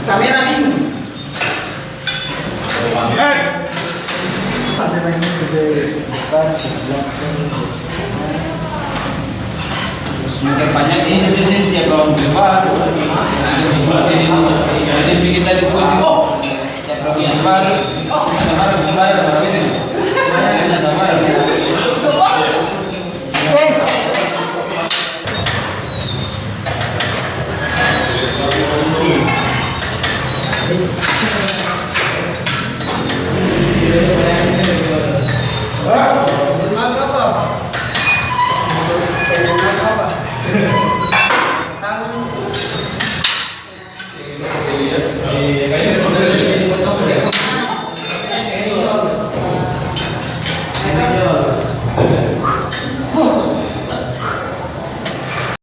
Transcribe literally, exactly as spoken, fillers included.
Kamera dingin. Semakin banyak ini, jadi siap lawan Jepang. Jadi, jadi bikin tadi pun, oh, siap lawan Jepang.